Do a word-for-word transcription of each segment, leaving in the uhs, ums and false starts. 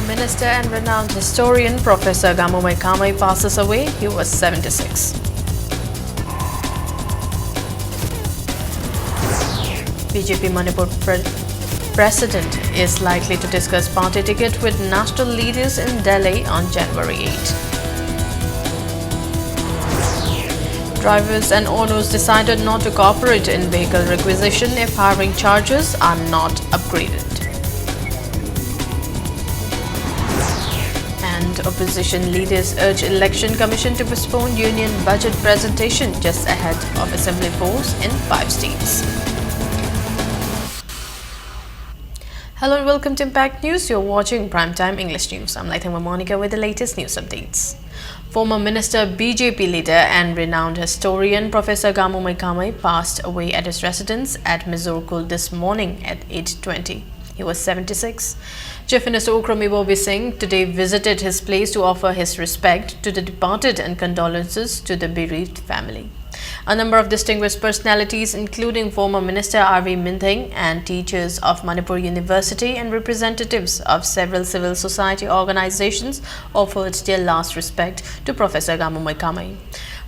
Minister and renowned historian Professor Gamumei Kamei passes away. He was seventy-six. B J P Manipur pre- president is likely to discuss party ticket with national leaders in Delhi on January eighth. Drivers and owners decided not to cooperate in vehicle requisition if hiring charges are not upgraded. And opposition leaders urge Election Commission to postpone Union budget presentation just ahead of assembly polls in five states. Hello and welcome to Impact News. You're watching Primetime English News. I'm Laithangma Monica with the latest news updates. Former Minister, B J P leader and renowned historian Professor Gamumei Kamei passed away at his residence at Mizorkul this morning at eight twenty. He was seventy-six. Chief Minister Ukrem Ibobi Singh today visited his place to offer his respect to the departed and condolences to the bereaved family. A number of distinguished personalities, including former Minister R V Minthang and teachers of Manipur University and representatives of several civil society organizations, offered their last respect to Professor Gamumei Kamei.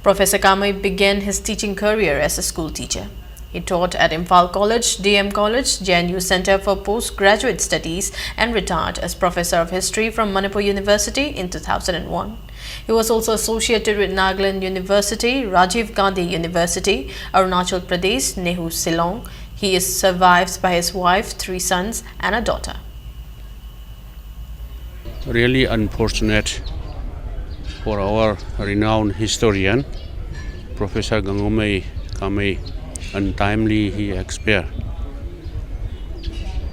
Professor Kamei began his teaching career as a school teacher. He taught at Imphal College, D M College, J N U Center for Postgraduate Studies, and retired as Professor of History from Manipur University in two thousand one. He was also associated with Nagaland University, Rajiv Gandhi University, Arunachal Pradesh, NEHU Shillong. He is survived by his wife, three sons, and a daughter. Really unfortunate for our renowned historian, Professor Gamumei Kamei, untimely he expired.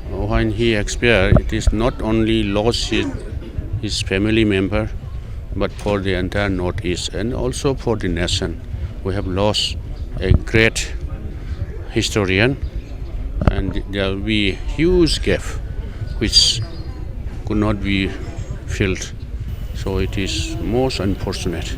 When he expired, it is not only lost his, his family member, but for the entire Northeast and also for the nation. We have lost a great historian, and there will be huge gap which could not be filled. So it is most unfortunate.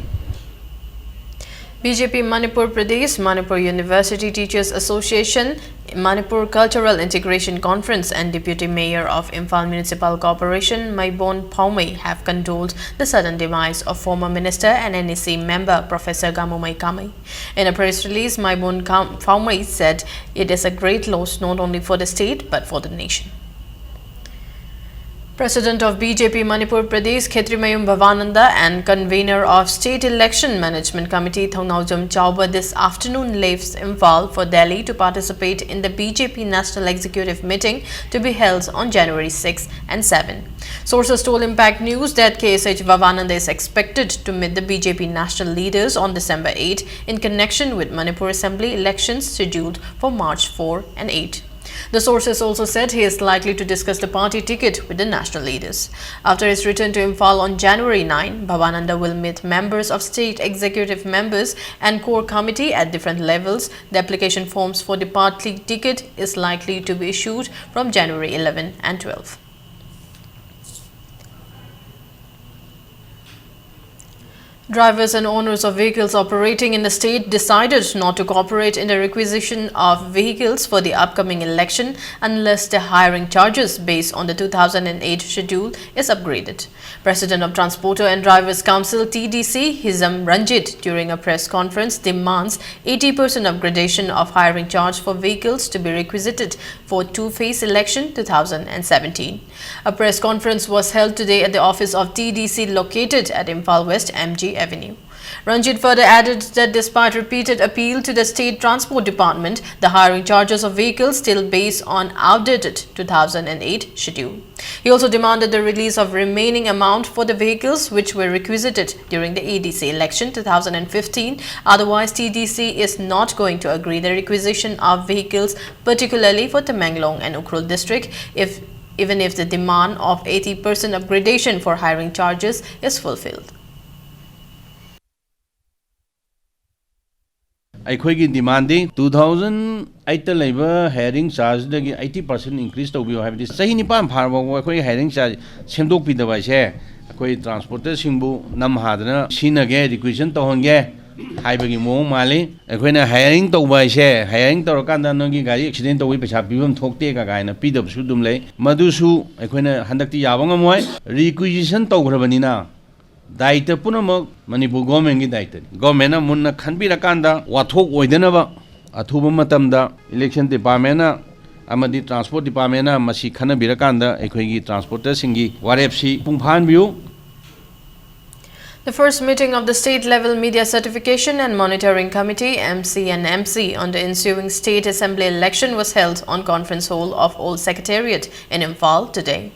B J P Manipur Pradesh, Manipur University Teachers Association, Manipur Cultural Integration Conference and Deputy Mayor of Imphal Municipal Corporation, Maibon Phaomei, have condoled the sudden demise of former minister and N E C member Professor Gamumei Kamei. In a press release, Maibon Kam- Phaomei said it is a great loss not only for the state but for the nation. President of B J P Manipur Pradesh, Khetrimayum Bhavananda, and convener of State Election Management Committee, Thongnaojam Chauba, this afternoon leaves Imphal for Delhi to participate in the B J P National Executive Meeting to be held on January six and seven. Sources told Impact News that K S H Bhavananda is expected to meet the B J P national leaders on December eight in connection with Manipur Assembly elections scheduled for March four and eight. The sources also said he is likely to discuss the party ticket with the national leaders. After his return to Imphal on January nine, Bhavananda will meet members of state executive members and core committee at different levels. The application forms for the party ticket is likely to be issued from January eleven and twelve. Drivers and owners of vehicles operating in the state decided not to cooperate in the requisition of vehicles for the upcoming election unless the hiring charges based on the two thousand eight schedule is upgraded. President of Transporter and Drivers Council, T D C, Hizam Ranjit, during a press conference, demands eighty percent upgradation of hiring charge for vehicles to be requisited for two-phase election two thousand seventeen. A press conference was held today at the office of T D C located at Imphal West, M G Avenue. Ranjit further added that despite repeated appeal to the State Transport Department, the hiring charges of vehicles still based on outdated two thousand eight schedule. He also demanded the release of remaining amount for the vehicles which were requisited during the A D C election two thousand fifteen. Otherwise, T D C is not going to agree the requisition of vehicles, particularly for Tamenglong and Ukhrul district, if even if the demand of eighty percent upgradation for hiring charges is fulfilled. ꯑꯩꯈꯣꯏꯒꯤ ꯗꯤꯃꯥꯟꯗꯤ two thousand ꯑꯩꯠꯇ ꯂꯩꯕ ꯍꯥꯏꯌꯔꯤꯡ ꯆꯥꯔꯖꯗꯒꯤ eighty percent increase ꯇꯧꯕꯤꯌꯨ ꯍꯥꯏꯕꯗꯤ ꯆꯍꯤ ꯅꯤꯄꯥꯟ ꯐꯥꯔꯕ ꯑꯩꯈꯣꯏꯒꯤ ꯍꯥꯏꯌꯔꯤꯡ charge ꯁꯦꯝꯗꯣꯛꯄꯤꯗꯕ ꯍꯥꯏꯁꯦ ꯑꯩꯈꯣꯏ ꯇ꯭ꯔꯥꯟꯁꯄꯣꯔꯇꯔꯁꯤꯡꯕꯨ ꯅꯝ ꯍꯥꯗꯅ ꯁꯤꯖꯤꯟꯅꯒꯦ ꯔꯤꯀ꯭ꯋꯤꯖꯤꯁꯟ ꯇꯧꯍꯟꯒꯦ꯫ ꯍꯥꯏꯕꯒꯤ ꯃꯑꯣꯡ ꯃꯥꯜꯂꯤ꯫ ꯑꯩꯈꯣꯏꯅ hiring ꯇꯧꯕ ꯍꯥꯏꯁꯦ, hiring ꯇꯧꯔꯀꯥꯟꯗ ꯅꯣꯏꯒꯤ ꯒꯥꯔꯤ accident ꯇꯧꯕꯒꯤ ꯄꯩꯁꯥ ꯄꯤꯐꯝ ꯊꯣꯛꯇꯦ ꯀꯥꯏꯅ ꯄꯤꯗꯕꯁꯨ ꯑꯗꯨꯝ ꯂꯩ꯫ ꯃꯗꯨꯁꯨ ꯑꯩꯈꯣꯏꯅ ꯍꯟꯗꯛꯇꯤ ꯌꯥꯕ ꯉꯝꯃꯣꯏ꯫ Requisition ꯇꯧꯈ꯭ꯔꯕꯅꯤꯅ ꯗꯥꯌꯤꯠꯇ ꯄꯨꯝꯅꯃꯛ ꯃꯅꯤꯄꯨꯔ governmentꯀꯤ ꯗꯥꯌꯤꯠꯇꯅꯤ꯫ Governmentꯅ ꯃꯨꯟꯅ ꯈꯟꯕꯤꯔꯀꯥꯟꯗ ꯋꯥꯊꯣꯛ ꯑꯣꯏꯗꯅꯕ ꯑꯊꯨꯕ ꯃꯇꯝꯗ election departmentꯅ ꯑꯃꯗꯤ transport departmentꯅ ꯃꯁꯤ ꯈꯟꯅꯕꯤꯔꯀꯥꯟꯗ ꯑꯩꯈꯣꯏꯒꯤ transporterꯁꯤꯡꯒꯤ ꯋꯥꯔꯦꯞꯁꯤ ꯃꯄꯨꯡ ꯐꯥꯍꯟꯕꯤꯌꯨ꯫ The first meeting of the state level media certification and monitoring committee, M C and M C, on the ensuing state assembly election was held on conference hall of Old Secretariat in Imphal today.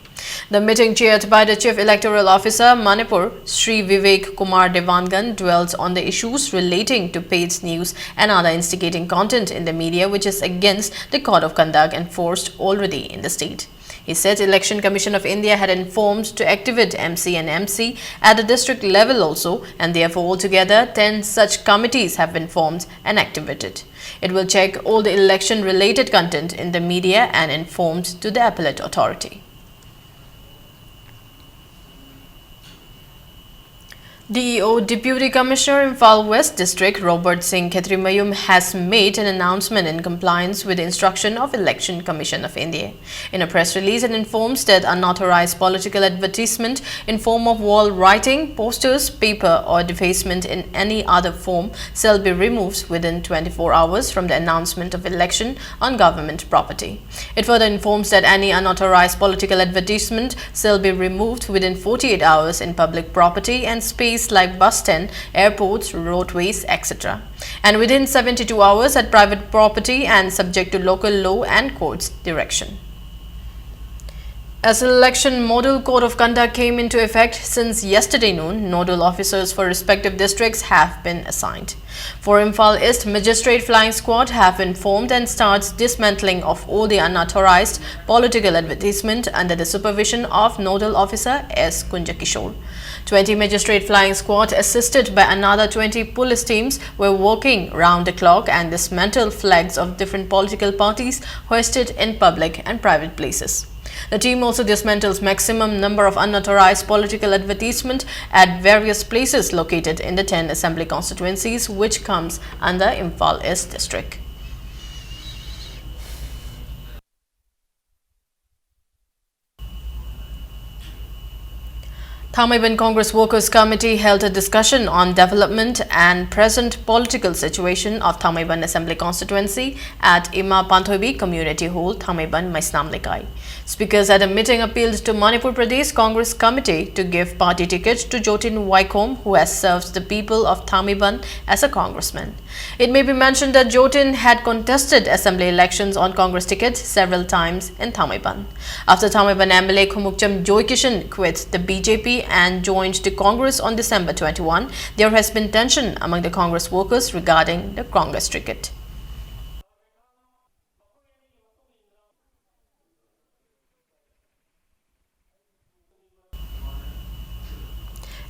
The meeting, chaired by the Chief Electoral Officer, Manipur, Shri Vivek Kumar Dewangan, dwelt on the issues relating to paid news and other instigating content in the media, which is against the code of conduct enforced already in the state. He said Election Commission of India had informed to activate M C and M C at the district level also, and therefore altogether ten such committees have been formed and activated. It will check all the election-related content in the media and informed to the appellate authority. D E O, Deputy Commissioner, Imphal West District, Robert Singh Khetrimayum, has made an announcement in compliance with the instruction of Election Commission of India. In a press release, it informs that unauthorized political advertisement in form of wall writing, posters, paper, or defacement in any other form shall be removed within twenty-four hours from the announcement of election on government property. It further informs that any unauthorized political advertisement shall be removed within forty-eight hours in public property and space like bus stand, airports, roadways, et cetera, and within seventy-two hours at private property and subject to local law and court's direction. As Election Model Code of Conduct came into effect since yesterday noon, nodal officers for respective districts have been assigned. For Imphal East, Magistrate Flying Squad have been formed and starts dismantling of all the unauthorized political advertisement under the supervision of Nodal Officer S Kunjakishore. Twenty Magistrate Flying Squad, assisted by another twenty police teams, were working round the clock and dismantled flags of different political parties hoisted in public and private places. The team also dismantles maximum number of unauthorized political advertisement at various places located in the ten assembly constituencies which comes under Imphal East district. Thangmeiban Congress Workers Committee held a discussion on development and present political situation of Thangmeiban Assembly Constituency at Ima Panthoibi Community Hall, Thangmeiban, Maisnam Lekai. Speakers at the meeting appealed to Manipur Pradesh Congress Committee to give party ticket to Jotin Waikhom, who has served the people of Thangmeiban as a congressman. It may be mentioned that Jotin had contested assembly elections on Congress ticket several times in Thangmeiban. After Thangmeiban M L A Khumukcham Joykishan quit the B J P and joined the Congress on December twenty-one, there has been tension among the Congress workers regarding the Congress ticket.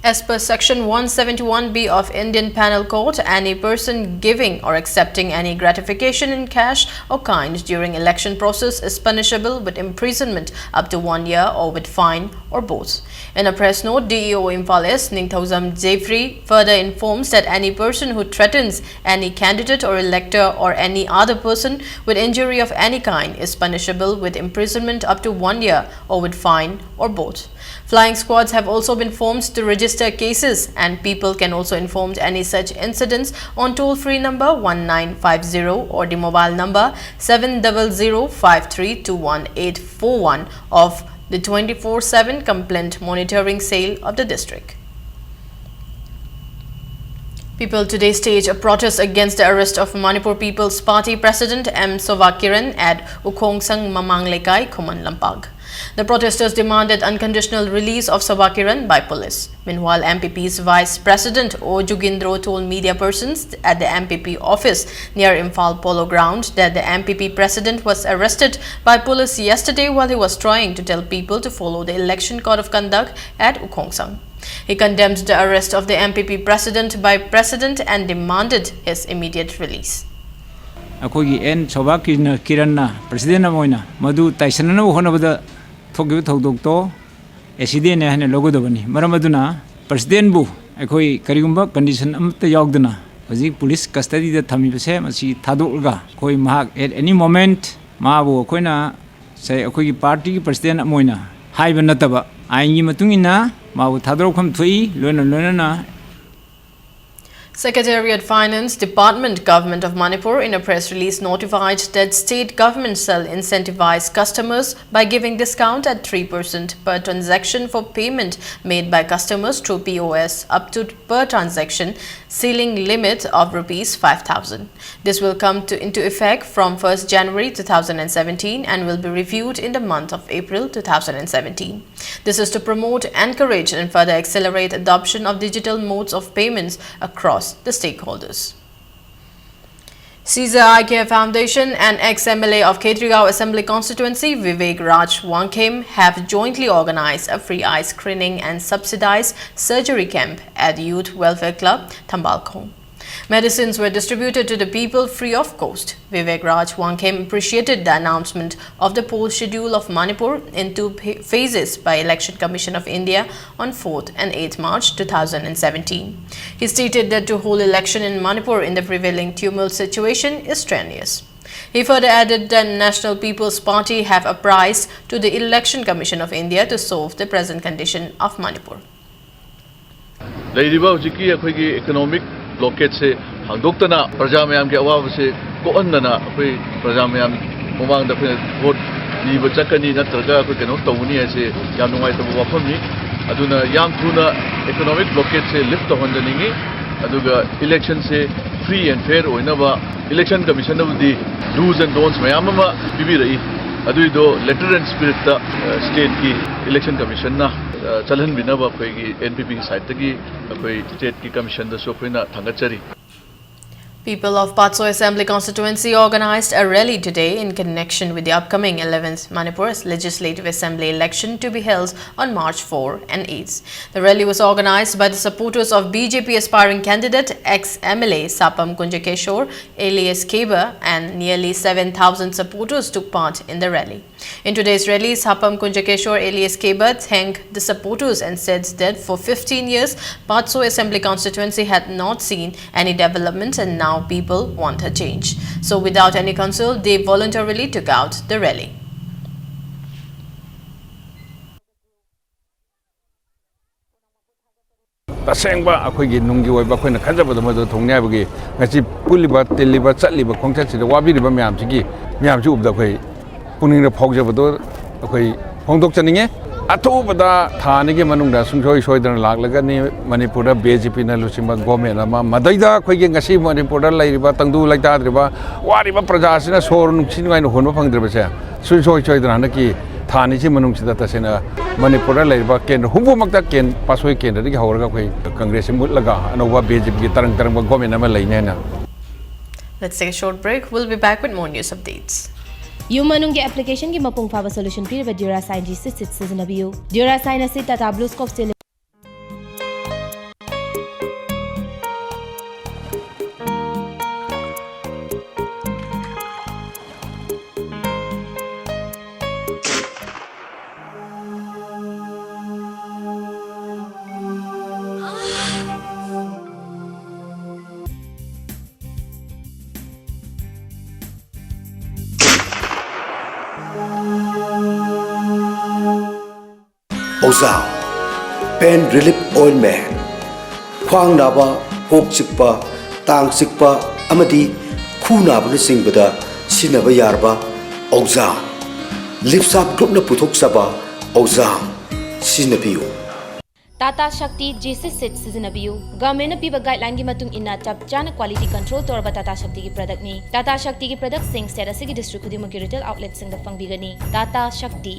As per Section one seventy-one B of Indian Penal Code, any person giving or accepting any gratification in cash or kind during election process is punishable with imprisonment up to one year or with fine or both. In a press note, D E O Imphal East, Ningthoujam Jeffrey, further informs that any person who threatens any candidate or elector or any other person with injury of any kind is punishable with imprisonment up to one year or with fine or both. Flying squads have also been formed to register cases, and people can also inform any such incidents on toll-free number one nine five zero or the mobile number seven double zero five three two one eight four one of the twenty-four seven complaint monitoring cell of the district. People today stage a protest against the arrest of Manipur People's Party President M Sovakiran at Ukhongsang Mamang Lekai, Khuman Lampak. The protesters demanded unconditional release of Sovakiran by police. Meanwhile, M P P's Vice President O Jugindro told media persons at the M P P office near Imphal Polo Ground that the M P P president was arrested by police yesterday while he was trying to tell people to follow the election code of conduct at Ukhongsang. He condemned the arrest of the M P P president by president and demanded his immediate release. ꯑꯩꯈꯣꯏꯒꯤ and Sobha Krishna ꯀꯤꯔꯟꯅ president ꯑꯃ ꯑꯣꯏꯅ ꯃꯗꯨ ꯇꯥꯏꯁꯟꯅꯅꯕ ꯍꯣꯠꯅꯕꯗ ꯊꯣꯛꯈꯤꯕ ꯊꯧꯗꯣꯛꯇꯣ ꯑꯦꯛꯁꯤꯗꯦꯟꯅꯦ ꯍꯥꯏꯅ ꯂꯧꯒꯗꯕꯅꯤ꯫ ꯃꯔꯝ ꯑꯗꯨꯅ ꯄ꯭ꯔꯁꯤꯗꯦꯟꯕꯨ ꯑꯩꯈꯣꯏ ꯀꯔꯤꯒꯨꯝꯕ ꯀꯟꯗꯤꯁꯟ ꯑꯃꯠꯇ ꯌꯥꯎꯗꯅ ꯍꯧꯖꯤꯛ ꯄꯨꯂꯤꯁ ꯀꯁꯇꯗꯤꯗ ꯊꯝꯃꯤꯕꯁꯦ ꯃꯁꯤ ꯊꯥꯗꯣꯛꯂꯒ ꯑꯩꯈꯣꯏ ꯃꯍꯥꯛ at any moment ꯃꯥꯕꯨ ꯑꯩꯈꯣꯏꯅ ꯁꯦ ꯑꯩꯈꯣꯏꯒꯤ ꯄꯥꯔꯇꯤꯒꯤ ꯄ꯭ꯔꯁꯤꯗꯦꯟ ꯑꯃ ꯑꯣꯏꯅ ꯍꯥꯏꯕ ꯅꯠꯇꯕ ꯑꯥꯏꯟꯒꯤ ꯃꯇꯨꯡ ꯏꯟꯅ ꯃꯥꯕꯨ ꯊꯥꯗꯣꯔꯛꯐꯝ ꯊꯣꯛꯏ꯫ ꯂꯣꯏꯅ ꯂꯣꯏꯅꯅ Secretariat, Finance Department, Government of Manipur, in a press release, notified that state government shall incentivize customers by giving discount at three percent per transaction for payment made by customers through P O S up to per transaction ceiling limit of rupees five thousand. This will come to, into effect from first January two thousand seventeen and will be reviewed in the month of April two thousand seventeen. This is to promote, encourage, and further accelerate adoption of digital modes of payments across the stakeholders. Caesar Eye Care Foundation and ex-M L A of Khetrigao Assembly Constituency, Vivek Raj Wangkhem, have jointly organized a free eye screening and subsidized surgery camp at Youth Welfare Club, Thambalkhong. Medicines were distributed to the people free of cost. Vivek Raj Wangkhem appreciated the announcement of the poll schedule of Manipur in two pha- phases by Election Commission of India on fourth and eighth March two thousand seventeen. He stated that to hold election in Manipur in the prevailing tumult situation is strenuous. He further added that National People's Party have apprised to the Election Commission of India to solve the present condition of Manipur. ꯂꯩꯔꯤꯕ ꯍꯧꯖꯤꯛꯀꯤ ꯑꯩꯈꯣꯏꯒꯤ economic ꯕ꯭ꯂꯣꯀꯦꯠꯁꯦ ꯍꯥꯡꯗꯣꯛꯇꯅ ꯄ꯭ꯔꯖꯥ ꯃꯌꯥꯝꯒꯤ ꯑꯋꯥꯕꯁꯦ ꯀꯣꯛꯍꯟꯗꯅ ꯑꯩꯈꯣꯏ ꯄ꯭ꯔꯖꯥ ꯃꯌꯥꯝ ꯃꯃꯥꯡꯗ ꯑꯩꯈꯣꯏꯅ ꯚꯣꯠ ꯅꯤꯕ ꯆꯠꯀꯅꯤ, ꯅꯠꯇ꯭ꯔꯒ ꯑꯩꯈꯣꯏ ꯀꯩꯅꯣ ꯇꯧꯒꯅꯤ ꯍꯥꯏꯁꯦ ꯌꯥꯝ ꯅꯨꯡꯉꯥꯏꯇꯕ ꯋꯥꯐꯝꯅꯤ꯫ ꯑꯗꯨꯅ ꯌꯥꯝ ꯊꯨꯅ ꯏꯀꯣꯅꯣꯃꯤꯛ ꯕ꯭ꯂꯣꯀꯦꯠꯁꯦ ꯂꯤꯐ ꯇꯧꯍꯟꯖꯅꯤꯡꯉꯤ꯫ ꯑꯗꯨꯒ ꯏꯂꯦꯛꯁꯟꯁꯦ ꯐ꯭ꯔꯤ ꯑꯦꯟ ꯐꯦꯌꯔ ꯑꯣꯏꯅꯕ ꯏꯂꯦꯛꯁꯟ ꯀꯃꯤꯁꯟꯅꯕꯨꯗꯤ do's and don'ts ꯃꯌꯥꯝ ꯑꯃ ꯄꯤꯕꯤꯔꯛꯏ꯫ ꯑꯗꯨꯏꯗꯣ ꯂꯦꯇꯔ ꯑꯦꯟ ꯁ꯭ꯄꯤꯔꯤꯠꯇ ꯁ꯭ꯇꯦꯠꯀꯤ ꯏꯂꯦꯛꯁꯟ ꯀꯃꯤꯁꯟꯅ ꯆꯠꯍꯟꯕꯤꯅꯕ ꯑꯩꯈꯣꯏꯒꯤ ꯑꯦꯟ ꯄꯤ ꯄꯤꯒꯤ ꯁꯥꯏꯠꯇꯒꯤ ꯑꯩꯈꯣꯏ ꯁ꯭ꯇꯦꯠꯀꯤ ꯀꯃꯤꯁꯟꯗꯁꯨ ꯑꯩꯈꯣꯏꯅ ꯊꯥꯡꯒꯠꯆꯔꯤ꯫ People of Patso Assembly Constituency organized a rally today in connection with the upcoming eleventh Manipur Legislative Assembly election to be held on March four and eight. The rally was organized by the supporters of B J P aspiring candidate, ex-M L A Sapam Kunjakeshwar, alias Keba, and nearly seven thousand supporters took part in the rally. In today's rally, Sapam Kunjakeshwar alias Keba thanked the supporters and said that for fifteen years, Patso Assembly Constituency had not seen any development and now people want a change. So without any counsel, they voluntarily took out the rally. ꯇꯁꯦꯡꯕ ꯑꯩꯈꯣꯏꯒꯤ ꯅꯨꯡꯒꯤ ꯑꯣꯏꯕ ꯑꯩꯈꯣꯏꯅ ꯈꯟꯖꯕꯗꯣ ꯃꯗꯨ ꯊꯨꯡꯅꯤ ꯍꯥꯏꯕꯒꯤ ꯉꯁꯤ ꯄꯨꯜꯂꯤꯕ, ꯇꯤꯜꯂꯤꯕ, ꯆꯠꯂꯤꯕ ꯈꯣꯡꯆꯠꯁꯤꯗ ꯋꯥꯕꯤꯔꯤꯕ ꯃꯌꯥꯝꯁꯤꯒꯤ, ꯃꯌꯥꯝꯁꯤ ꯎꯕꯗ ꯑꯩꯈꯣꯏ ꯄꯨꯛꯅꯤꯡꯗ ꯐꯥꯎꯖꯕꯗꯣ ꯑꯩꯈꯣꯏ ꯐꯣꯡꯗꯣꯛꯆꯅꯤꯡꯉꯤ꯫ ꯑꯊꯨꯕꯗ ꯊꯥ ꯑꯅꯤꯒꯤ ꯃꯅꯨꯡꯗ ꯁꯨꯡꯁꯣꯏ ꯁꯣꯏꯗꯅ ꯂꯥꯛꯂꯒꯅꯤ꯫ ꯃꯅꯤꯄꯨꯔꯗ ꯕꯤ ꯖꯦ ꯄꯤꯅ ꯂꯨꯆꯤꯡꯕ ꯒꯣꯃꯦꯟ ꯑꯃ, ꯃꯗꯩꯗ ꯑꯩꯈꯣꯏꯒꯤ ꯉꯁꯤ ꯃꯅꯤꯄꯨꯔꯗ ꯂꯩꯔꯤꯕ ꯇꯪꯗꯨ ꯂꯩꯇꯥꯗ꯭ꯔꯤꯕ ꯋꯥꯔꯤꯕ ꯄ꯭ꯔꯖꯥꯁꯤꯅ ꯁꯣꯔ ꯅꯨꯡꯁꯤ ꯅꯨꯡꯉꯥꯏꯅ ꯍꯣꯟꯕ ꯐꯪꯗ꯭ꯔꯤꯕꯁꯦ ꯁꯨꯡꯁꯣꯏ ꯁꯣꯏꯗꯅ ꯍꯟꯗꯛꯀꯤ ꯊꯥ ꯑꯅꯤꯁꯤ ꯃꯅꯨꯡꯁꯤꯗ ꯇꯁꯦꯡꯅ ꯃꯅꯤꯄꯨꯔꯗ ꯂꯩꯔꯤꯕ ꯀꯦꯟꯗ꯭ꯔ ꯍꯨꯝꯐꯨꯃꯛꯇ ꯀꯦꯟ-, ꯄꯥꯠꯁꯣꯏ ꯀꯦꯟꯗ꯭ꯔꯗꯒꯤ ꯍꯧꯔꯒ ꯑꯩꯈꯣꯏ ꯀꯪꯒ꯭ꯔꯦꯁꯁꯤ ꯃꯨꯠꯂꯒ ꯑꯅꯧꯕ ꯕꯤ ꯖꯦ ꯄꯤꯒꯤ ꯇꯔꯪ ꯇꯔꯪꯕ ꯒꯣꯃꯦꯟ ꯑꯃ ꯂꯩꯅꯤ ꯍꯥꯏꯅ Let's take a short break. We'll be back with more news updates. ꯌꯨꯝ ꯃꯅꯨꯡꯒꯤ ꯑꯦꯄ꯭ꯂꯤꯀꯦꯁꯟꯒꯤ ꯃꯄꯨꯡ ꯐꯥꯕ ꯁꯣꯂꯨꯁꯟ ꯄꯤꯔꯤꯕ ꯗ꯭ꯌꯨꯔꯥꯁꯥꯏꯟ ꯖꯤ ꯁꯤꯠ ꯁꯤꯠ ꯁꯤꯖꯤꯟꯅꯕꯤꯌꯨ꯫ ꯗ꯭ꯌꯨꯔꯥꯁꯥꯏꯟ ꯑꯁꯤ Tata blue scope steel Ozam Pain Relief Ointment, ꯈ꯭ꯋꯥꯡ ꯅꯥꯕ, ꯀꯣꯛ ꯆꯤꯛꯄ, ꯇꯥꯡ ꯆꯤꯛꯄ ꯑꯃꯗꯤ ꯈꯨ ꯅꯥꯕꯅꯆꯤꯡꯕꯗ ꯁꯤꯖꯤꯟꯅꯕ ꯌꯥꯔꯕ Ozam꯫ ꯂꯤꯞꯁꯥꯞ ꯒ꯭ꯔꯨꯞꯅ ꯄꯨꯊꯣꯛꯆꯕ Ozam ꯁꯤꯖꯤꯟꯅꯕꯤꯌꯨ꯫ ꯇꯥꯇꯥ ꯁꯛꯇꯤ ꯖꯤ ꯁꯤꯠ ꯁꯤꯠ ꯁꯤꯖꯤꯟꯅꯕꯤꯌꯨ꯫ ꯒꯚꯔꯟꯃꯦꯟꯠꯅ ꯄꯤꯕ ꯒꯥꯏꯗꯂꯥꯏꯟꯒꯤ ꯃꯇꯨꯡ ꯏꯟꯅ ꯆꯞ ꯆꯥꯅ ꯀ꯭ꯋꯥꯂꯤꯇꯤ ꯀꯟꯇ꯭ꯔꯣꯜ ꯇꯧꯔꯕ ꯇꯥꯇꯥ ꯁꯛꯇꯤꯒꯤ ꯄ꯭ꯔꯗꯛꯅꯤ꯫ ꯇꯥꯇꯥ ꯁꯛꯇꯤꯒꯤ ꯄ꯭ꯔꯗꯛꯁꯤꯡ ꯁ꯭ꯇꯦꯠ ꯑꯁꯤꯒꯤ ꯗꯤꯁꯇ꯭ꯔꯤꯛ ꯈꯨꯗꯤꯡꯃꯛꯀꯤ ꯔꯤꯇꯦꯜ ꯑꯥꯎꯠꯂꯦꯠꯁꯤꯡꯗ ꯐꯪꯕꯤꯒꯅꯤ꯫ ꯇꯥꯇꯥ ꯁꯛꯇꯤ꯫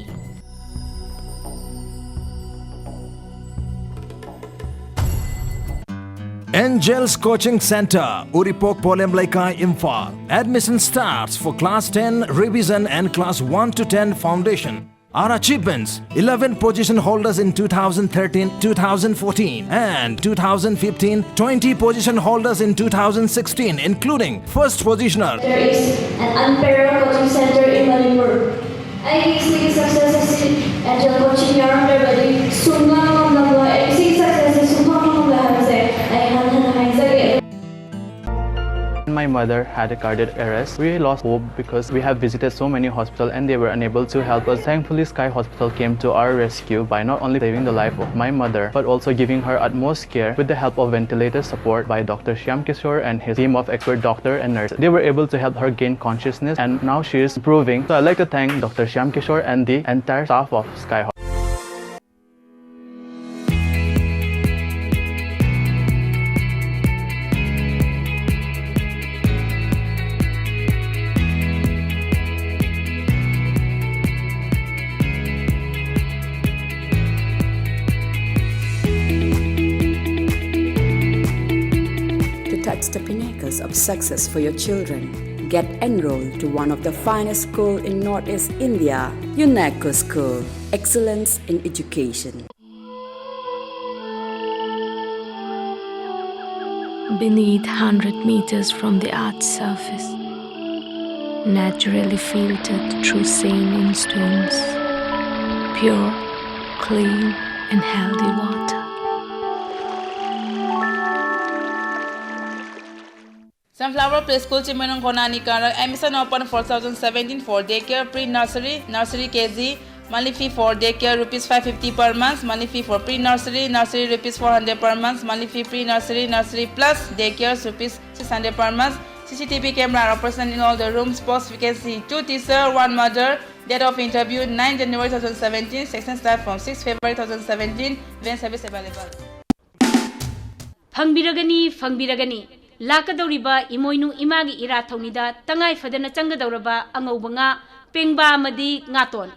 Angels Coaching Center, Uripok Polem Leikai, Imphal. Admission starts for class ten revision and class one to ten foundation. Our achievements: eleven position holders in two thousand thirteen, two thousand fourteen, and two thousand fifteen, twenty position holders in two thousand sixteen, including first positioner. There is an unparalleled coaching center in Manipur. ꯑꯩꯒꯤ ꯁꯤꯒꯤ success ꯑꯁꯤ Angel Coaching ꯌꯥꯎꯔꯝꯗ꯭ꯔꯕꯗꯤ ꯁꯨꯡꯉꯝ ꯉꯝꯂꯝꯂꯣꯏ꯫ ꯑꯩ ꯁꯤꯒꯤ success ꯑꯁꯤ ꯁꯨꯡꯐꯪ ꯐꯪꯂꯣꯏ ꯍꯥꯏꯕꯁꯦ ꯑꯩ ꯍꯟꯊꯅ ꯍꯥꯏꯖꯒꯦ꯫ My mother had a cardiac arrest. We lost hope because we have visited so many hospitals and they were unable to help us. Thankfully, Sky Hospital came to our rescue by not only saving the life of my mother, but also giving her utmost care with the help of ventilator support by Doctor Shyam Kishore and his team of expert doctor and nurses. They were able to help her gain consciousness and now she is improving. So I'd like to thank Doctor Shyam Kishore and the entire staff of Sky Hospital. To touch the pinnacles of success for your children, get enrolled to one of the finest school in Northeast India, UNESCO School. Excellence in education. Beneath hundred meters from the earth's surface, naturally filtered through saline stones, pure, clean, and healthy water. Sunflower Preschool Chimwirong Konani Karak, admission open for two thousand seventeen for daycare, pre-nursery, nursery K G, monthly fee for daycare rupees five fifty per month, monthly fee for pre-nursery, nursery rupees four hundred per month, monthly fee pre-nursery, nursery plus daycare rupees six hundred per month. C C T V camera are operational in all the rooms. Post vacancy, two teacher, one mother. Date of interview, nine January two thousand seventeen. Session start from six February two thousand seventeen. Van service available. ꯐꯪꯕꯤꯔꯒꯅꯤ, ꯐꯪꯕꯤꯔꯒꯅꯤ꯫ ꯂꯥꯛꯀꯗꯧꯔꯤꯕ ꯏꯃꯣꯏꯅꯨ ꯏꯃꯥꯒꯤ ꯏꯔꯥꯠ ꯊꯧꯅꯤꯗ ꯇꯉꯥꯏ ꯐꯗꯅ ꯆꯪꯒꯗꯧꯔꯕ ꯑꯉꯧꯕ ꯉꯥ, ꯄꯦꯡꯕꯥ ꯑꯃꯗꯤ ꯉꯥꯇꯣꯟ꯫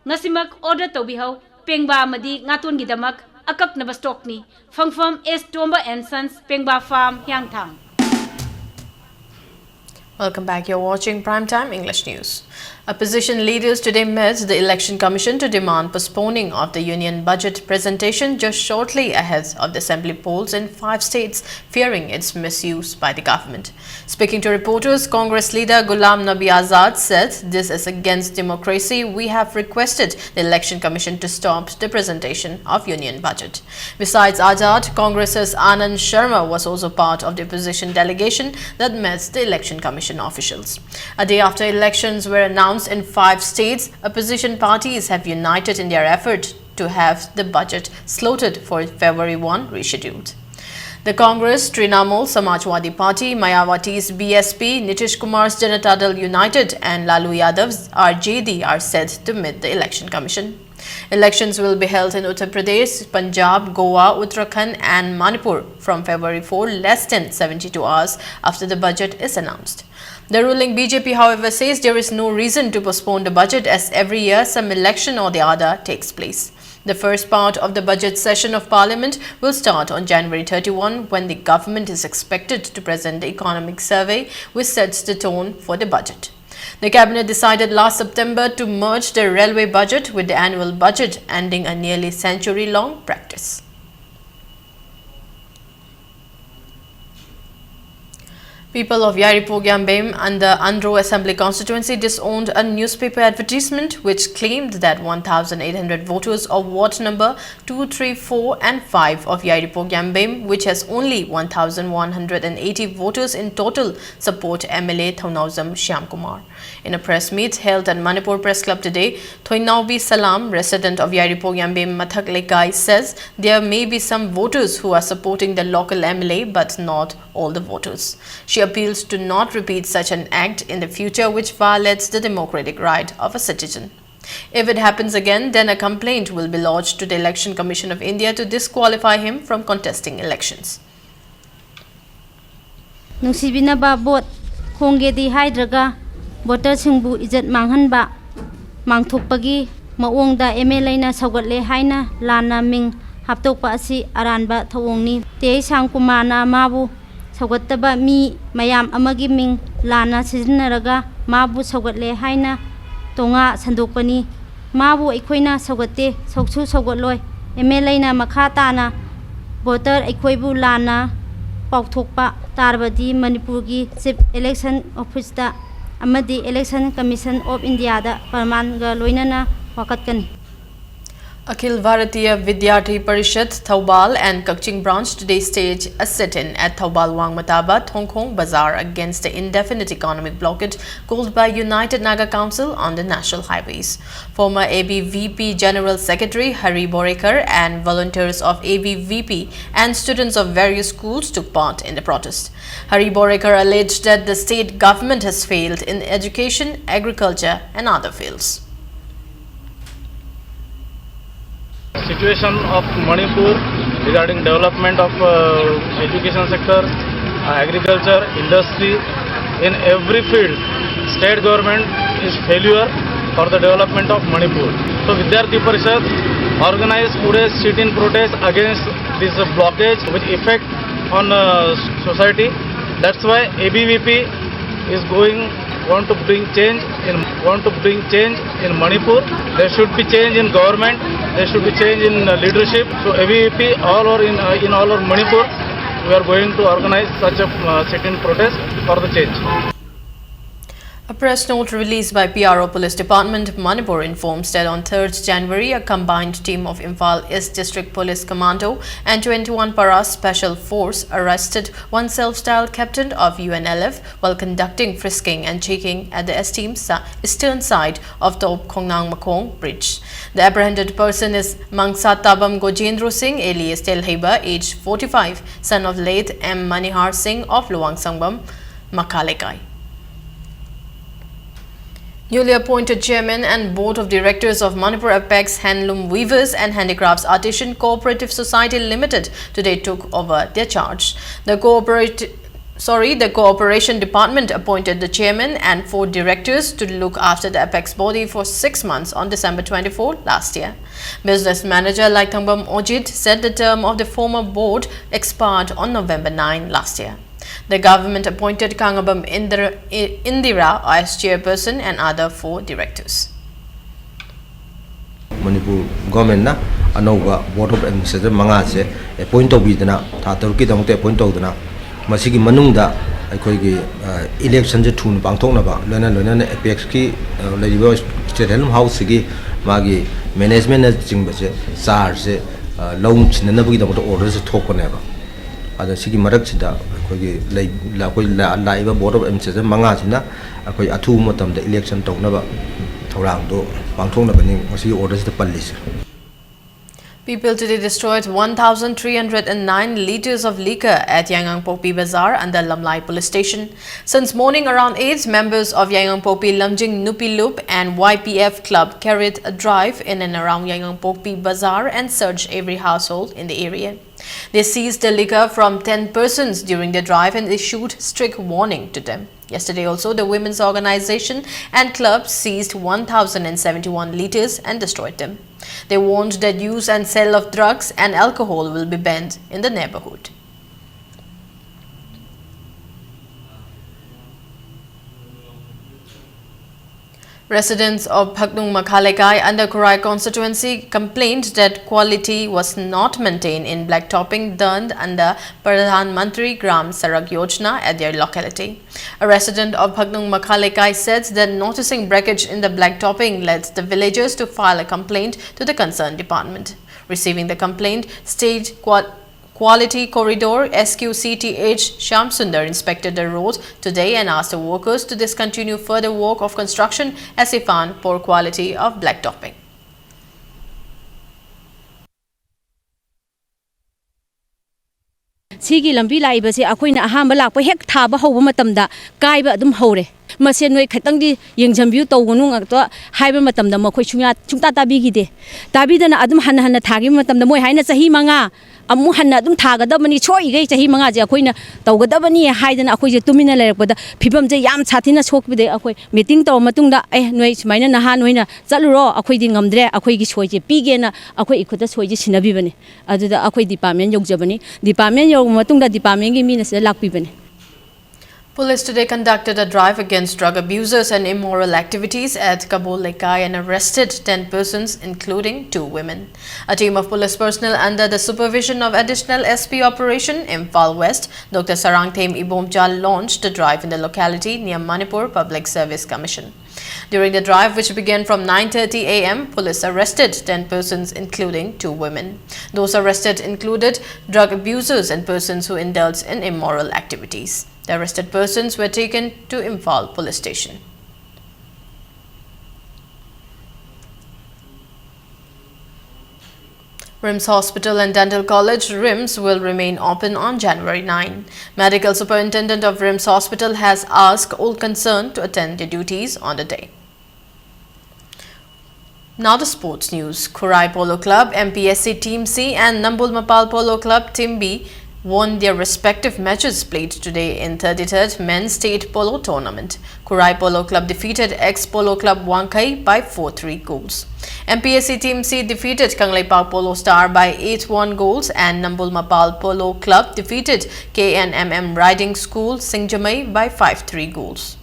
ꯉꯁꯤꯃꯛ order ꯇꯧꯕꯤꯍꯧ꯫ ꯄꯦꯡꯕꯥ ꯑꯃꯗꯤ ꯉꯥꯇꯣꯟꯒꯤꯗꯃꯛ ꯑꯀꯛꯅꯕ ꯁ꯭ꯇꯣꯛꯅꯤ꯫ ꯐꯪꯐꯝ ꯑꯦꯁ ꯇꯣꯝꯕ ꯑꯦꯟ ꯁꯟꯁ, ꯄꯦꯡꯕꯥ farm, Hiyangthang. Welcome back. You're watching Prime Time English News. Opposition leaders today met the Election Commission to demand postponing of the union budget presentation just shortly ahead of the assembly polls in five states, fearing its misuse by the government. Speaking to reporters, Congress leader Ghulam Nabi Azad said, "This is against democracy. We have requested the Election Commission to stop the presentation of union budget." Besides Azad, Congress's Anand Sharma was also part of the opposition delegation that met the Election Commission officials. A day after elections were announced in five states, opposition parties have united in their effort to have the budget slated for February one rescheduled. The Congress, Trinamool, Samajwadi Party, Mayawati's B S P, Nitish Kumar's Janata Dal United, and Lalu Yadav's R J D are set to meet the Election Commission. Elections will be held in Uttar Pradesh, Punjab, Goa, Uttarakhand, and Manipur from February four, less than seventy-two hours after the budget is announced. The ruling B J P, however, says there is no reason to postpone the budget, as every year some election or the other takes place. The first part of the budget session of Parliament will start on January thirty-one, when the government is expected to present the economic survey, which sets the tone for the budget. The cabinet decided last September to merge the railway budget with the annual budget, ending a nearly century-long practice. People of Yairipok Yambem and the Andro Assembly Constituency disowned a newspaper advertisement which claimed that one thousand eight hundred voters of ward number two, three, four, and five of Yairipok Yambem, which has only one thousand one hundred eighty voters in total, support M L A Thounaojam Shyamkumar. In a press meet held at Manipur Press Club today, Thoinaobi Salam, resident of Yairipok Yambem Mathak Lekai, says there may be some voters who are supporting the local M L A, but not all the voters. She appeals to not repeat such an act in the future, which violates the democratic right of a citizen. If it happens again, then a complaint will be lodged to the Election Commission of India to disqualify him from contesting elections. ꯅꯨꯡꯁꯤꯕꯤꯅꯕ vote ꯈꯣꯡꯒꯦꯗꯤ ꯍꯥꯏꯗ꯭ꯔꯒ ꯚꯣꯇꯔꯁꯤꯡꯕꯨ ꯏꯖꯠ ꯃꯥꯡꯍꯟꯕ, ꯃꯥꯡꯊꯣꯛꯄꯒꯤ ꯃꯑꯣꯡꯗ M L ꯑꯦꯅ ꯁꯧꯒꯠꯂꯦ ꯍꯥꯏꯅ ꯂꯥꯟꯅ ꯃꯤꯡ ꯍꯥꯞꯇꯣꯛꯄ ꯑꯁꯤ ꯑꯔꯥꯟꯕ ꯊꯧꯑꯣꯡꯅꯤ꯫ ꯇꯦ ꯁ꯭ꯌꯥꯝꯀꯨꯃꯥꯔꯅ ꯃꯥꯕꯨ ꯁꯧꯒꯠꯇꯕ ꯃꯤ ꯃꯌꯥꯝ ꯑꯃꯒꯤ ꯃꯤꯡ ꯂꯥꯟꯅ ꯁꯤꯖꯤꯟꯅꯔꯒ ꯃꯥꯕꯨ ꯁꯧꯒꯠꯂꯦ ꯍꯥꯏꯅ ꯇꯣꯉꯥ ꯁꯟꯗꯣꯛꯄꯅꯤ꯫ ꯃꯥꯕꯨ ꯑꯩꯈꯣꯏꯅ ꯁꯧꯒꯠꯇꯦ, ꯁꯧꯁꯨ ꯁꯧꯒꯠꯂꯣꯏ꯫ ꯑꯦꯝ ꯑꯦꯜ ꯑꯦꯅ ꯃꯈꯥ ꯇꯥꯅ ꯚꯣꯇꯔ ꯑꯩꯈꯣꯏꯕꯨ ꯂꯥꯟꯅ ꯄꯥꯎꯊꯣꯛꯄ ꯇꯥꯔꯕꯗꯤ ꯃꯅꯤꯄꯨꯔꯒꯤ ꯆꯤꯐ ꯏꯂꯦꯛꯁꯟ ꯑꯣꯐꯤꯁꯇ ꯑꯃꯗꯤ ꯏꯂꯦꯛꯁꯟ ꯀꯃꯤꯁꯟ ꯑꯣꯐ ꯏꯟꯗꯤꯌꯥꯗ ꯄ꯭ꯔꯃꯥꯟꯒ ꯂꯣꯏꯅꯅ ꯋꯥꯀꯠꯀꯅꯤ꯫ Akhil Bharatiya Vidyarthi Parishad, Thoubal and Kakching branch today stage a sit-in at Thoubal Wangmataba Thongkhong Bazar against the indefinite economic blockade called by United Naga Council on the national highways. Former A B V P General Secretary Hari Borekar and volunteers of A B V P and students of various schools took part in the protest. Hari Borekar alleged that the state government has failed in education, agriculture and other fields. Situation of Manipur regarding development of uh, education sector, uh, agriculture, industry, in every field, state government is failure for the development of Manipur. So Vidyarthi Parishad organized today's sit-in protest against this blockage with effect on uh, society. That's why A B V P is going want to bring change in want to bring change in Manipur. There should be change in government. There should be change in uh, leadership. So A B V P all over in uh, in all over Manipur, we are going to organize such a uh, sit-in protest for the change. A press note released by P R O Police Department Manipur informs that on third January, a combined team of Imphal East District Police Commando and twenty-one Para Special Force arrested one self-styled captain of U N L F while conducting frisking and checking at the esteem si- eastern side of Top Khongnang Makhong Bridge. The apprehended person is Mangsa Tabam Gojendro Singh alias Telheiba, age forty-five, son of late M Manihar Singh of Luang Sangbam, Makalekai. Newly appointed chairman and board of directors of Manipur Apex Handloom Weavers and Handicrafts Artisan Cooperative Society Limited today took over their charge. The cooperative Sorry, the Cooperation Department appointed the chairman and four directors to look after the apex body for six months on December twenty-four last year. Business manager Laithangbam Ojit said the term of the former board expired on November nine last year. The government appointed Khangabam Indira, I-, Indira as chairperson and other four directors. Manipur ꯒꯣꯔꯃꯦꯟꯅ ꯑꯅꯧꯕ ꯕꯣꯔꯗ of administrator ꯃꯉꯥꯁꯦ ꯑꯦꯄꯣꯏꯟ ꯇꯧꯕꯤꯗꯅ, ꯊꯥ ꯇꯔꯨꯛꯀꯤꯗꯃꯛꯇ ꯑꯦꯄꯣꯏꯟ ꯇꯧꯗꯅ, ꯃꯁꯤꯒꯤ ꯃꯅꯨꯡꯗ ꯑꯩꯈꯣꯏꯒꯤ ꯏꯂꯦꯛꯁꯟꯁꯦ ꯊꯨꯅ ꯄꯥꯡꯊꯣꯛꯅꯕ, ꯂꯣꯏꯅ ꯂꯣꯏꯅꯅ ꯑꯦꯄꯦꯛꯁꯀꯤ ꯂꯩꯔꯤꯕ ꯁ꯭ꯇꯦꯠ ꯍꯦꯜꯊ ꯍꯥꯎꯁꯁꯤꯒꯤ ꯃꯥꯒꯤ ꯃꯦꯅꯦꯖꯃꯦꯟꯅꯆꯤꯡꯕꯁꯦ, ꯆꯥꯔꯖꯁꯦ ꯂꯧ ꯁꯤꯟꯅꯅꯕꯒꯤꯗꯃꯛꯇ ꯑꯣꯔꯗꯔꯁꯦ ꯊꯣꯛꯄꯅꯦꯕ꯫ ꯑꯗꯣ ꯁꯤꯒꯤ ꯃꯔꯛꯁꯤꯗ ꯑꯩꯈꯣꯏꯒꯤ ꯂꯩ-, ꯑꯩꯈꯣꯏ ꯂꯥꯛꯏꯕ ꯕꯣꯔꯗ ꯑꯣꯐ ꯑꯦꯗꯃꯤꯅꯤꯁꯇ꯭ꯔꯦꯇꯔ ꯃꯉꯥꯁꯤꯅ ꯑꯩꯈꯣꯏ ꯑꯊꯨꯕ ꯃꯇꯝꯗ ꯏꯂꯦꯛꯁꯟ ꯇꯧꯅꯕ ꯊꯧꯔꯥꯡꯗꯣ ꯄꯥꯡꯊꯣꯛꯅꯕꯅꯤ ꯉꯁꯤꯒꯤ ꯑꯣꯔꯗꯔꯁꯤꯗ ꯄꯜꯂꯤꯁꯦ꯫ People today destroyed one thousand three hundred and nine liters of liquor at Yaingangpokpi Bazaar under Lamlai Police Station. Since morning around eight, members of Yaingangpokpi Lamjing Nupi Lup and Y P F Club carried a drive in and around Yaingangpokpi Bazaar and searched every household in the area. They seized the liquor from ten persons during the drive and issued strict warning to them. Yesterday also, the women's organization and club seized one thousand and seventy-one liters and destroyed them. They warned that use and sale of drugs and alcohol will be banned in the neighborhood. Residents of Phaknung Makha Lekai under Khurai constituency complained that quality was not maintained in blacktopping done under Pradhan Mantri Gram Sadak Yojana at their locality. A resident of Phaknung Makha Lekai said that noticing breakage in the blacktopping led the villagers to file a complaint to the concerned department. Receiving the complaint, State Qua-, Quality Corridor S Q C T H Shyam Sundar inspected the road today and asked the workers to discontinue further work of construction as he found poor quality of blacktopping. ꯁꯤꯒꯤ ꯂꯝꯕꯤ ꯂꯥꯛꯏꯕꯁꯦ ꯑꯩꯈꯣꯏꯅ ꯑꯍꯥꯟꯕ ꯂꯥꯛꯄ ꯍꯦꯛ ꯊꯥꯕ ꯍꯧꯕ ꯃꯇꯝꯗ ꯀꯥꯏꯕ ꯑꯗꯨꯝ ꯍꯧꯔꯦ꯫ ꯃꯁꯦ ꯅꯣꯏ ꯈꯤꯇꯪꯗꯤ ꯌꯦꯡꯁꯤꯟꯕꯤꯌꯨ, ꯇꯧꯒꯅꯨ ꯉꯥꯛꯇ ꯍꯥꯏꯕ ꯃꯇꯝꯗ ꯃꯈꯣꯏ ꯁꯨꯡꯌꯥ ꯁꯨꯡꯇꯥ ꯇꯥꯕꯤꯈꯤꯗꯦ꯫ ꯇꯥꯕꯤꯗꯅ ꯑꯗꯨꯝ ꯍꯟꯅ ꯍꯟꯅ ꯊꯥꯈꯤꯕ ꯃꯇꯝꯗ ꯃꯣꯏ ꯍꯥꯏꯅ ꯆꯍꯤ ꯃꯉꯥ ꯑꯃꯨꯛ ꯍꯟꯅ ꯑꯗꯨꯝ ꯊꯥꯒꯗꯕꯅꯤ, ꯁꯣꯏꯈꯩ ꯆꯍꯤ ꯃꯉꯥꯁꯦ ꯑꯩꯈꯣꯏꯅ ꯇꯧꯒꯗꯕꯅꯤ ꯍꯥꯏꯗꯅ ꯑꯩꯈꯣꯏꯁꯦ ꯇꯨꯃꯤꯟꯅ ꯂꯩꯔꯛꯄꯗ ꯐꯤꯕꯝꯁꯦ ꯌꯥꯝ ꯁꯥꯊꯤꯅ ꯁꯣꯛꯄꯗꯒꯤ ꯑꯩꯈꯣꯏ ꯃꯤꯇꯤꯡ ꯇꯧꯔ ꯃꯇꯨꯡꯗ, "ꯑꯦ, ꯅꯣꯏ ꯁꯨꯃꯥꯏꯅ ꯅꯍꯥ ꯅꯣꯏꯅ ꯆꯠꯂꯨꯔꯣ, ꯑꯩꯈꯣꯏꯗꯤ ꯉꯝꯗ꯭ꯔꯦ, ꯑꯩꯈꯣꯏꯒꯤ ꯁꯣꯏꯁꯦ ꯄꯤꯒꯦꯅ" ꯑꯩꯈꯣꯏ ꯏꯈꯨꯠꯇ ꯁꯣꯏꯁꯦ ꯁꯤꯟꯅꯕꯤꯕꯅꯤ꯫ ꯑꯗꯨꯗ ꯑꯩꯈꯣꯏ ꯗꯤꯄꯥꯔꯠꯃꯦꯟ ꯌꯧꯖꯕꯅꯤ꯫ ꯗꯤꯄꯥꯔꯠꯃꯦꯟ ꯌꯧꯔꯕ ꯃꯇꯨꯡꯗ ꯗꯤꯄꯥꯔꯠꯃꯦꯟꯒꯤ ꯃꯤꯅ ꯁꯤꯗ ꯂꯥꯛꯄꯤꯕꯅꯤ꯫ Police today conducted a drive against drug abusers and immoral activities at Kabol Lekai and arrested ten persons, including two women. A team of police personnel under the supervision of Additional S P Operation Imphal West, Doctor Sarangthem Ibomcha, launched the drive in the locality near Manipur Public Service Commission. During the drive, which began from nine thirty a m, police arrested ten persons, including two women. Those arrested included drug abusers and persons who indulged in immoral activities. The arrested persons were taken to Imphal Police Station. RIMS Hospital and Dental College, RIMS, will remain open on January nine. Medical Superintendent of RIMS Hospital has asked all concerned to attend their duties on the day. Now the sports news. Khurai Polo Club, M P S C Team C, and Nambul Mapal Polo Club, Team B, won their respective matches played today in thirty-third Men's State Polo Tournament. Khurai Polo Club defeated Ex Polo Club Wangkhei by four three goals. M P S C Team C defeated Kangleipak Polo Star by eight one goals, and Nambul Mapal Polo Club defeated K N M M Riding School Singjamei by five three goals.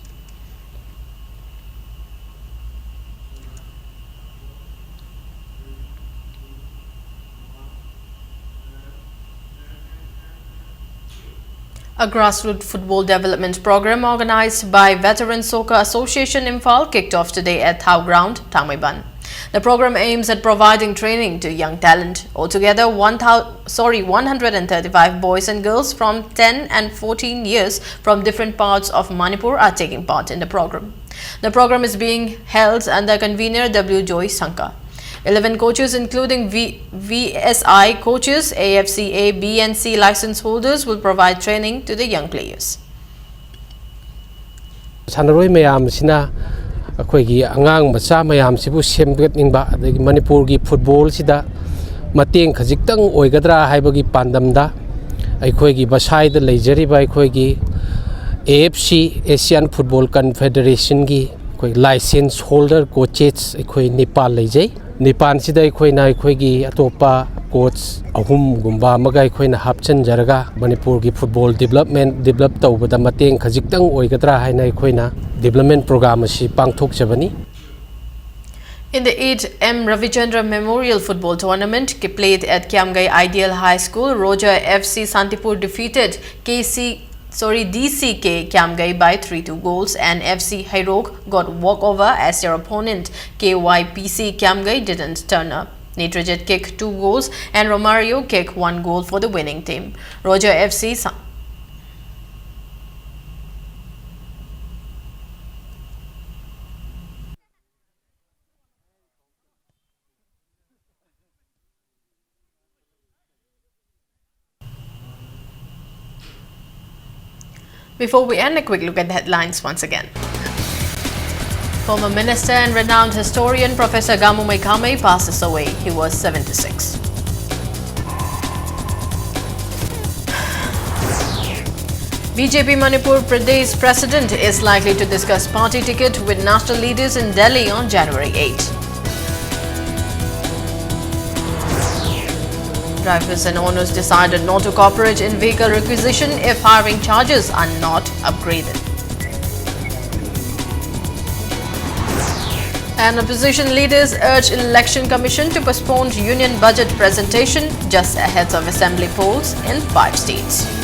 A grassroots football development program organized by Veteran Soccer Association Imphal kicked off today at Thao Ground, Thangmeiban. The program aims at providing training to young talent. Altogether, one thousand, sorry, one hundred thirty-five boys and girls from ten and fourteen years from different parts of Manipur are taking part in the program. The program is being held under convener W Joy Sangkar. Eleven coaches, including V-, V S I coaches, A F C A, B and C license holders, will provide training to the young players. ꯁꯥꯟꯅꯔꯣꯏ ꯃꯌꯥꯝꯁꯤꯅ ꯑꯩꯈꯣꯏꯒꯤ ꯑꯉꯥꯡ ꯃꯆꯥ ꯃꯌꯥꯝꯁꯤꯕꯨ ꯁꯦꯝꯒꯠꯅꯤꯡꯕ, ꯑꯗꯒꯤ ꯃꯅꯤꯄꯨꯔꯒꯤ ꯐꯨꯠꯕꯣꯜꯁꯤꯗ ꯃꯇꯦꯡ ꯈꯖꯤꯛꯇꯪ ꯑꯣꯏꯒꯗ꯭ꯔꯥ ꯍꯥꯏꯕꯒꯤ ꯄꯥꯟꯗꯝꯗ ꯑꯩꯈꯣꯏꯒꯤ ꯕꯁꯥꯏꯗ ꯂꯩꯖꯔꯤꯕ ꯑꯩꯈꯣꯏꯒꯤ A F C, Asian Football Confederation-ꯒꯤ ꯑꯩꯈꯣꯏ license holder coaches ꯑꯩꯈꯣꯏ ꯅꯤꯄꯥꯜ ꯂꯩꯖꯩ꯫ ꯅꯤꯄꯥꯜꯁꯤꯗ ꯑꯩꯈꯣꯏꯅ ꯑꯩꯈꯣꯏꯒꯤ ꯑꯇꯣꯞꯄ coach ꯑꯍꯨꯝꯒꯨꯝꯕ ꯑꯃꯒ ꯑꯩꯈꯣꯏꯅ ꯍꯥꯞꯆꯤꯟꯖꯔꯒ ꯃꯅꯤꯄꯨꯔꯒꯤ football development, develop ꯇꯧꯕꯗ ꯃꯇꯦꯡ ꯈꯖꯤꯛꯇꯪ ꯑꯣꯏꯒꯗ꯭ꯔꯥ ꯍꯥꯏꯅ ꯑꯩꯈꯣꯏꯅ development program ꯑꯁꯤ ꯄꯥꯡꯊꯣꯛꯆꯕꯅꯤ꯫ In the eighth M Ravichandra Memorial Football Tournament, ki-, played at Kiamgai Ideal High School, Roja F C Santipur defeated K C, sorry, D C K Kiamgai by three two goals, and F C Hairok got walkover as their opponent K Y P C Kiamgai didn't turn up. Nitrajit kicked two goals and Romario kicked one goal for the winning team. Roja F C Sa- Before we end, a quick look at the headlines once again. Former minister and renowned historian Professor Gamumei Khamei passes away. He was seventy-six. B J P Manipur Pradesh President is likely to discuss party ticket with national leaders in Delhi on January eighth. Drivers and owners decided not to cooperate in vehicle requisition if hiring charges are not upgraded. And opposition leaders urge Election Commission to postpone Union Budget presentation just ahead of assembly polls in five states.